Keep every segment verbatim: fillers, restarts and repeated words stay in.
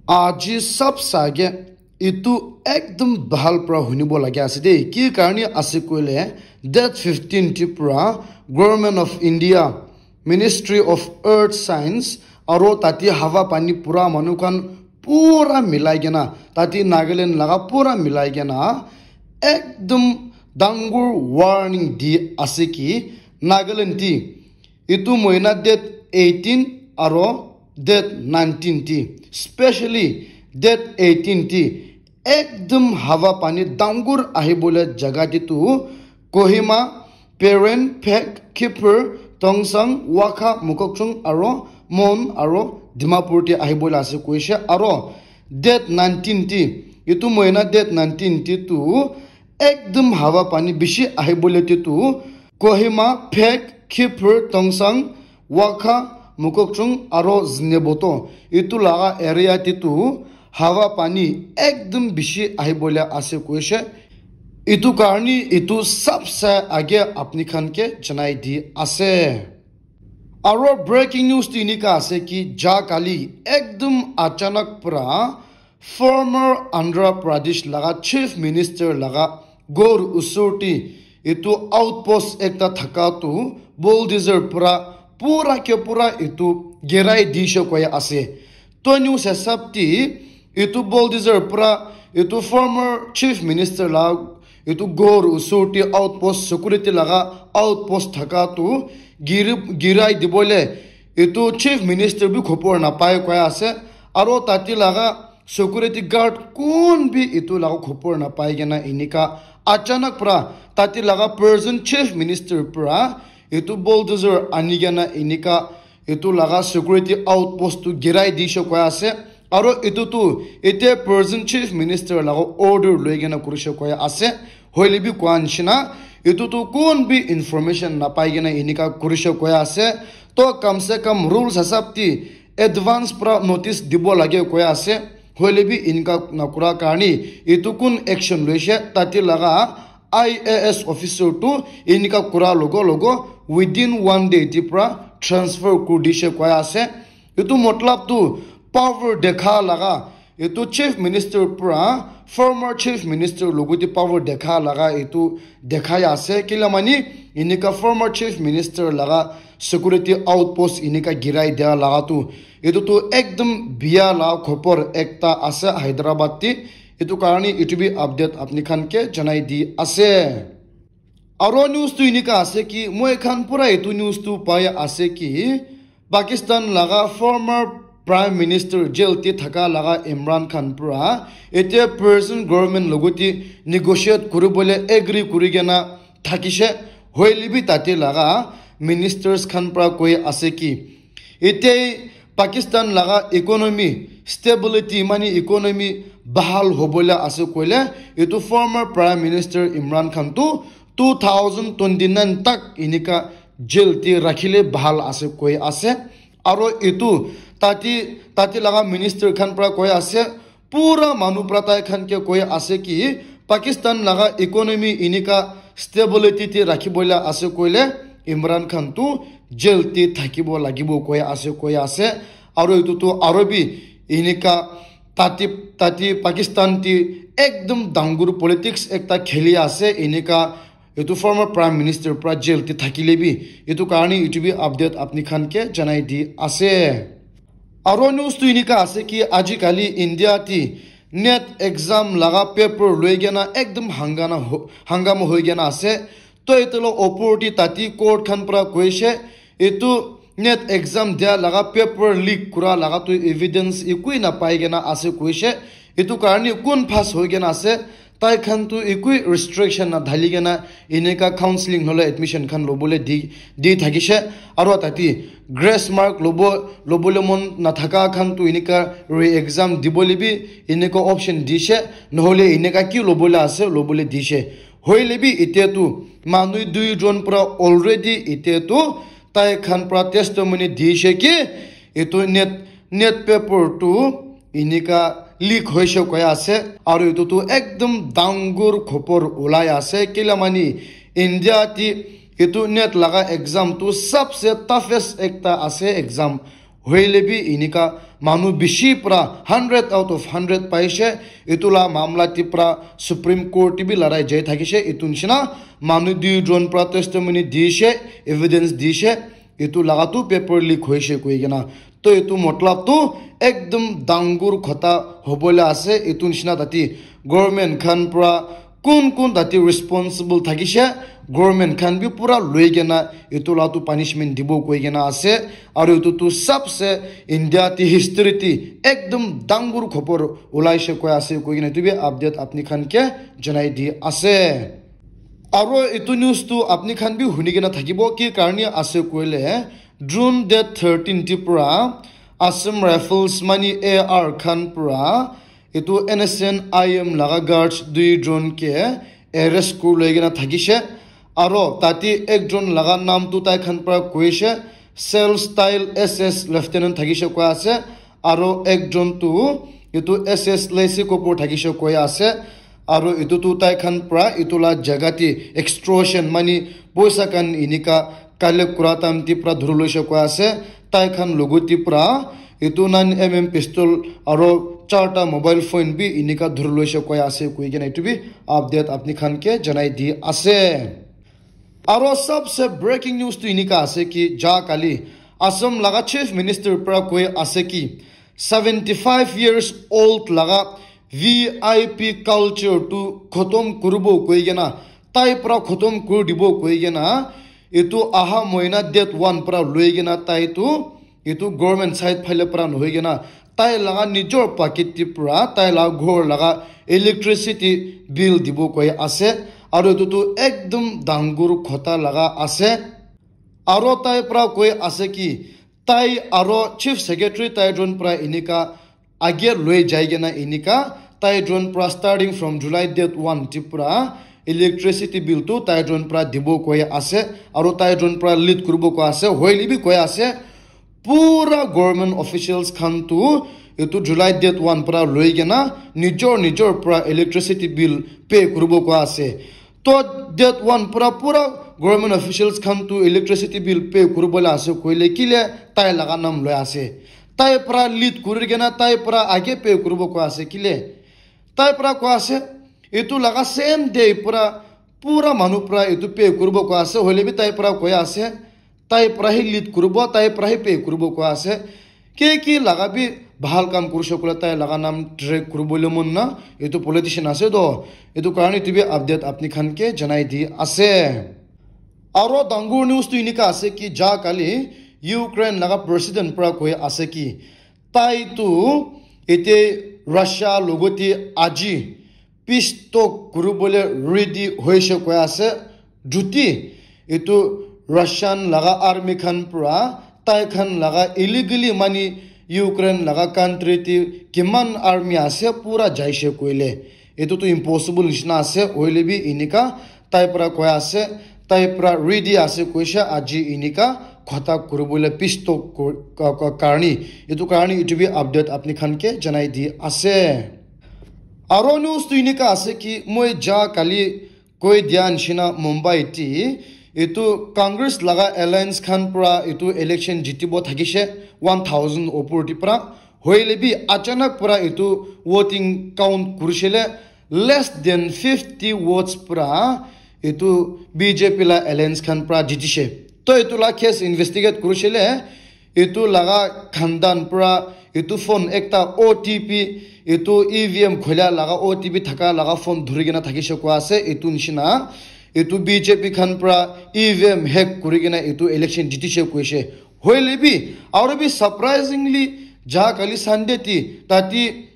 Aji sab sage itu ekdum bhal pra hunibo lage ase de. Ki karni ase koile, date fifteen ti pra Government of India, Ministry of Earth Science, aro tati hawa pani pura manu khan pura milai kena, tati Nagaland laga pura milai kena, ekdum dangur warning di ase ki Nagaland ti itu mohina date eighteen aro date nineteen ti, specially date eighteen ti, ekdum hawa pani dangur ahibole jaga ti tu Kohima, Peren, Phek, Khipur, Tongsang, Wakha, Mokokchung aro Mon aro Dimapur ti ahibole ase koishe. Aro date nineteen ti, itu mohina date nineteen ti tu ekdum hawa pani bishi ahibole ti tu Kohima, Phek, Khipur, Tongsang, Wakha, Mokokchung aro Zunheboto itu laga area ti tu hawa pani ekdum bishi ahibole ase koishe. Itu karni itu sabse age apni khan ke janai di ase. Aro breaking news tu inika ase ki ja kali ekdum achanak pra former Andhra Pradesh laga Chief Minister laga ghor usor ti itu outpost ekta thaka tu bulldozer pra pura ke pura itu girai dishe koi ase. To news hisab ti itu bulldozer pra itu former Chief Minister la itu ghor usor ti outpost, security laga outpost thaka tu giri, girai dibole itu Chief Minister bi khopor napai koi ase. Aro tati laga security guard kun bi itu laga khopor napai kena inika achanak pra tati laga present Chief Minister pra itu bulldozer ani kena inika itu laga security outpost tu girai dishe koi ase. Aro itu tu ete present Chief Minister laga order loi kena kurishe koi ase. Hoile bi koa nishina itu tu kun bi information napai kena inika kurishe koi ase. To kam se kam rules hisab ti advance pra notice dibo lage koi ase. Hoile bi inika nakura karni itu kun action loishe tati laga I A S officer tu inika kura logo logo within one day ti pra transfer kuri dishe koi ase. Itu matlab tu power dekha laga, itu Chief Minister pra former Chief Minister logo ti power dekha laga itu dekhai ase. Kila mani inika former Chief Minister laga security outpost inika girai dia laga tu itu tu ekdum biya la khopor ekta ase Hyderabad ti. Itu karni itu bi update apni khan ke janai di ase. Aro news tu inika ase ki moi khan pura itu news tu pai ase ki Pakistan laga former Prime Minister jail ti thaka laga Imran Khan pura ete present government logo ti negotiate kuribole agree kuri kena thakishe. Hoile bi tate laga ministers khan pra koi ase ki ete Pakistan laga economy stability mani economy bahal hobole ase koile itu former Prime Minister Imran Khan tu two thousand twenty nine tak inika jail te rakhile bahal ase koi ase. Aro itu tati tati laga minister khan pra koi ase, pura manu pra tai khan ke koi ase ki Pakistan laga economy inika stability te rakhi boila ase koile Imran Khan tu jail te thakibo lagibo koi ase koi ase. Aro itu tu aro bi inika tati tati Pakistan te ekdom dangur politics ekta kheli ase inika itu former prime minister pra jail te thakile bi itu karni itu bi update apni khan ke janai di ase. Aro news tu inika ase ki ajikali India ti NET exam laga paper loi kena ekdom hangana ho- hangama hoi kena ase. To itu lo opor ti tati court khan pra koise itu NET exam dia laga paper leak kura laga tu evidence ekui na pai kena ase koise. Itu karni kun pass hoi kena ase tai khan tu ekui restriction na dhali kena inika counseling hole admission khan lobole di di thakise. Aro tati grace mark lobo lobole mon na thaka khan tu inika re exam dibole bi inika option dise, nohole inika ki lobole ase lobole dise. Hoile bi ite tu manu dui jon pra already ite tu tai khan pra testimony dise ki itu NET NET paper tu inika leak hoise koi ase. Aro itu tu ekdom dangur khopor ulai ase kila mani India ti itu NET laga exam tu sabse toughest ekta ase exam. Hoile bi enika manu bishi pra hundred out of hundred paishe. Etu la mamla te pra Supreme Court te bi larai jai thakishe. Etu nishina manu duijon pra testimony dishe, evidence dishe. Etu laga tu paper leak hoishe koi kena. To etu matlab tu ekdum dangur khota hobole ase. Etu nishina tate government khan pra kun kun tate responsible thakishe, government khan bi pura loi kena etu la tu punishment dibo koi kena ase. Aru etu tu sabse India te history te ekdum dangur khobor ulaishe koi ase koi kena etu bi update apni khan ke janai di ase. Aru etu news tu apni khan bi huni kena thakibo ki karne ase koile, June date thirteen te pura Assam Rifles mani A R khan pura etu N S N I M laga guards duijon ke arrest kuri loi kena thakishe. Aro tate ekjon laga nam tu tai khan pra koishe, Self Style S S Lieutenant thakishe koi ase. Aro ekjon tu etu S S Lacy Kapoor thakishe koi ase. Aro etu tu tai khan pra etu la jaga te extortion mani poisa khan enika collect kura time te pra dhuri loishe koi ase. Tai khan logo te pra etu nine M M pistol aro charta mobile phone bi enika dhuri loishe koi ase koi kena etu bi update apni khan ke janai di ase. Aro sabse breaking news tu enika ase ki ja kali Assam laga Chief Minister pra koi ase ki seventy five years old laga V I P culture tu khotom kuribo koi kena, tai pra khotom kuri dibo koi kena, etu aha moina date one pra loi kena tai tu etu government side phale pra nohoi kena tai laga nijor pocket te pra tai laga ghor laga electricity bill dibo koi ase. Aru etu tu ekdum dangur khota laga ase. Aro tai pra koi ase ki tai aro Chief Secretary tai jon pra enika age loi jai kena enika tai jon pra starting from July date one te pra electricity bill tu tai jon pra dibo koi ase. Aro tai jon pra lead kuribo koi ase. Hoile bi koi ase pura government officials khan tu etu July date one pra loi kena nijor nijor pra electricity bill pay kuribo koi ase. To date one pra pura government officials khan tu electricity bill pay kuribo la ase koile kile tai laga nam loi ase. Tai pra lead kuri kena tai pra age pay kuribo koi ase kile. Tai pra koi ase etu laga same day pra pura manu pra etu pay kuribo koi ase. Hoile bi tai pra koi ase tai pra hi lead kuribo, tai pra hi pay kuribo koi ase. Ke ki laga bi bhal kam kurishe koile tai laga nam track kuribole mon na, etu politician ase to, etu karne etu bi update apni khan ke janai di ase. Aro dangur news tu enika ase ki ja kali Ukraine laga president pra koi ase ki tai tu ete Russia logote aji peace talk kuribole ready hoishe koi ase. Juti etu Russian laga army khan pra tai khan laga illegally mani Ukraine laga country te kiman army ase pura jaishe koile etu tu impossible nishina ase. Hoile bi enika tai pra koi ase, tai pra ready ase koishe aji enika khota kuribole peace talk kur-, ka-, ka-, karni. Etu karni etu bi update apni khan ke janai di ase. Aro news tu enika ase ki moi ja kali koi dia nishina Mumbai te etu Congress laga alliance khan pra etu election jitibo thakishe one thousand opor te pra. Hoile bi achanak pra etu voting count kurishele less than fifty votes pra etu B J P la alliance khan pra jitishe. To etu la case investigate kurishele etu laga khandan pra etu phone ekta O T P, etu E V M kholia laga O T P thaka laga phone dhuri kena thakishe koi ase. Etu nishina etu B J P khan pra E V M hack kuri kena etu election jitishe koishe. Hoile bi aru bi surprisingly ja kali Sunday te tate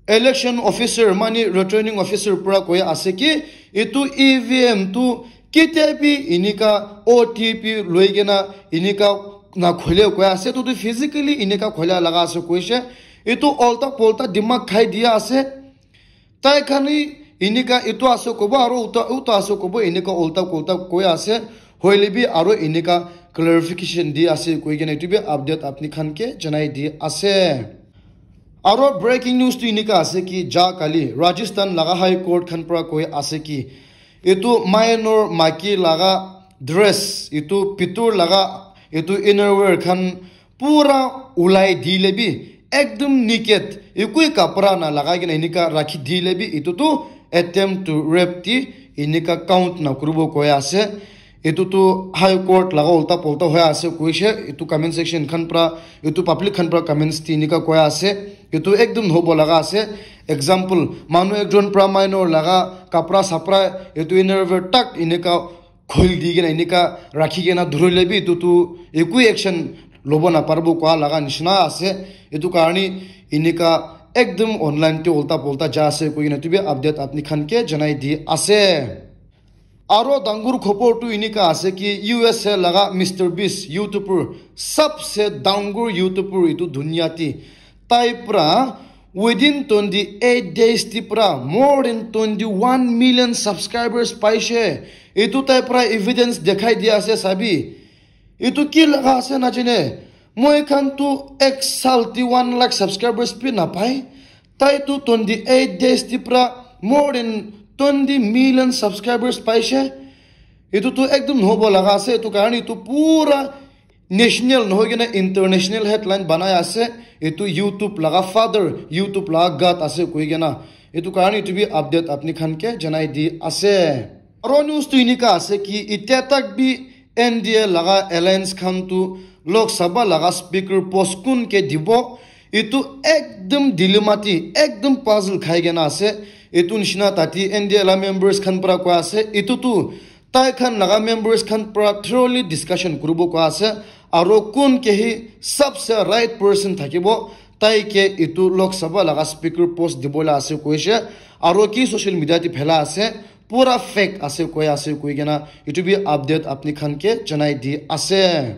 election officer mani returning officer pra koi ase ki etu E V M tu ketia bi enika O T P loi kena enika na khole koi ase. Etu tu physically enika khola laga ase koishe. Etu ulta pulta dimag khai dia ase. Tai khan hi enika etu ase kobo aru uta, uta ase kobo enika ulta pulta koi ase. Hoile bi aru enika clarification di ase koi kena etu bi update apni khan ke janai di ase. Aro breaking news tu enika ase ki ja kali Rajasthan laga High Court khan pra koi ase ki etu minor maki laga dress, etu pitor laga etu inner wear khan pura ulai dile bi, ekdum naked, ekoi kapra na lagai kena enika rakhi dile bi, etu tu attempt to rape ti enika count na kuribo koi ase. Etu tu High Court laga ulta pulta hoi ase koise. Etu comment section khan pra, etu public khan pra comments ti enika koi ase. Etu ekdum nohobo laga ase. Example, manu ekjon pra minor laga kapra sapra, etu inner wear tak enika khul di kena enika rakhi kena dhurile bi etu tu ekoi action lobo na paribo koa laga nishina ase. Etu karni enika ekdum online te ulta pulta ja ase koi kena etu bi update apni khan ke janai di ase. Aro dangur khobor tu enika ase ki U S A laga Mister Beast YouTuber, sabse dangur YouTuber etu dunia te, tai pra within twenty eight days te pra more than twenty one million subscribers paise. Etu tai pra evidence dekhai dia ase sabi. Etu ki laga ase najane. Moi khan tu ek sal te one lakh subscribers bi napai. Tai tu twenty eight days te pra more than twenty million subscribers paise. Etu tu ekdum nohobo laga ase. Etu karni etu pura national nohoi kena international headline banai ase. Etu YouTube laga father, YouTube laga god ase koi kena. Etu karni etu bi update apni khan ke janai di ase. Aro news tu enika ase ki itya tak bi N D A laga alliance khan tu Lok Sabha laga speaker post kun ke dibo. Etu ekdum dilemma te, ekdum puzzle khai kena ase. Etu nishina tate N D A la members khan pra koi ase. Etu tu tai khan laga members khan pra thoroughly discussion kuribo koi ase. Aro kun ke hi sabse right person thakibo, tai ke etu Lok Sabha laga speaker post dibo la ase koise. Aro ki social media te phela ase, pura fake ase koi ase koi kena etu bi update apni khan ke janai di ase.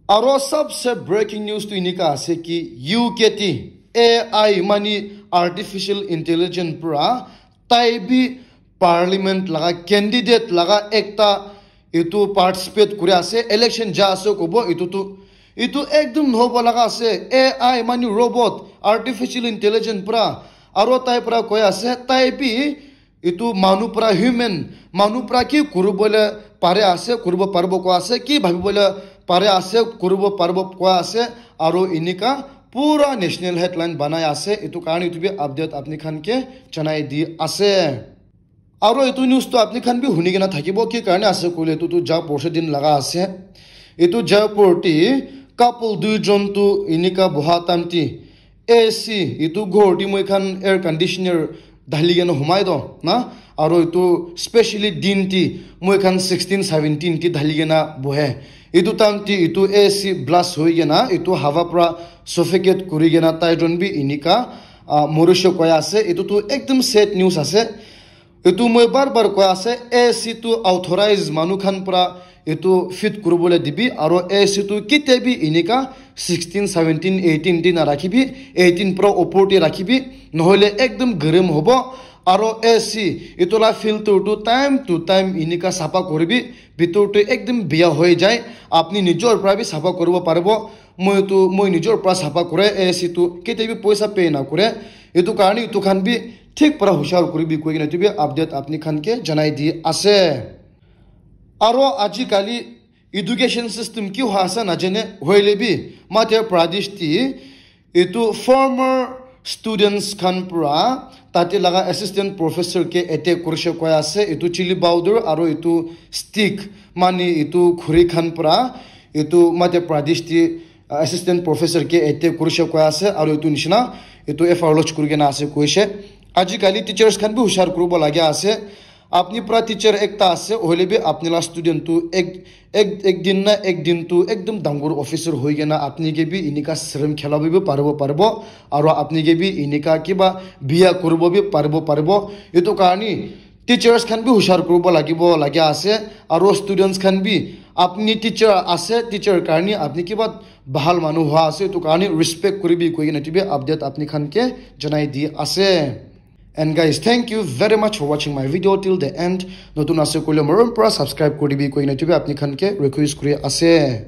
Aro sabse breaking news tu enika ase ki U K te A I mani artificial intelligence pra tai bi parliament laga candidate laga ekta etu participate kuri ase, election ja ase kobo. Etu tu, etu ekdum nohobo laga ase. A I mani robot, artificial intelligence pra, aro tai pra koi ase tai bi etu manu pra human, manu pra ki kuribole pare ase, kuribo paribo koi ase, ki bhabibole pare ase, kuribo paribo koi ase. Aro enika pura national headline banai ase. Etu karni etu bi update apni khan ke janai di ase. Aro etu news tu apni khan bi huni kena thakibo, ki karne ase koile etu tu ja porse din laga ase. Etu ja por te couple duijon tu enika boha time te A C, etu ghor te moi khan air conditioner dhali kena humai do na, aro etu specially din te moi khan sixteen seventeen te dhali kena bohe. Etu time te etu A C blast hoi kena etu hawa pra suffocate kuri kena tai jon bi enika, ah, morishe koi ase. Etu tu ekdum sad news ase. Etu moi bar bar koi ase, A C tu authorized manu khan pra etu fit kuribole dibi, aro A C tu kitia bi enika sixteen, seventeen, eighteen te na rakhibi, eighteen pra opor te rakhibi, nohole ekdum garam hobo. Aro A C etu la filter tu time to time enika sapha kuribi, bitor tu ekdum biya hoi jai, apni nijor pra bi sapha kuribo paribo. Moi tu, moi nijor pra sapha kure, A C tu kitia bi poisa pay na kure. Etu karni etu khan bi thik pra hushar kuribi koi kena etu bi update apni khan ke janai di ase. Aro ajikali education system ki hoi ase najane, hoile bi Madhya Pradesh te etu former students khan pra tate laga assistant professor ke attack kurishe koi ase. Etu chili powder aro etu stick mani etu khuri khan pra etu Madhya Pradesh te, uh, assistant professor ke attack kurishe koi ase, aro etu nishina etu F I R lodge kuri kena ase koise. Ajikali teachers khan bi hushar kuribo lage ase. Apni pra teacher ekta ase, hoile bi apni la student tu ek, ek, ek din na ek din tu ekdum dangor officer hoi kena apni ke bi enika serum khela bi paribo, paribo, aro apni ke bi enika kiba biya kuribo bi paribo, paribo. Etu karni teachers khan bi hushar kuribo lagibo lage ase, aro students khan bi apni teacher ase, teacher karni apni kiba bahal manu hua ase, etu karni respect kuribi koi kena etu bi update apni khan ke janai di ase. And guys, thank you very much for watching my video till the end. Notun ase koile morom pra subscribe kuri dibi koi kena etu bi apni khan ke request kuri ase.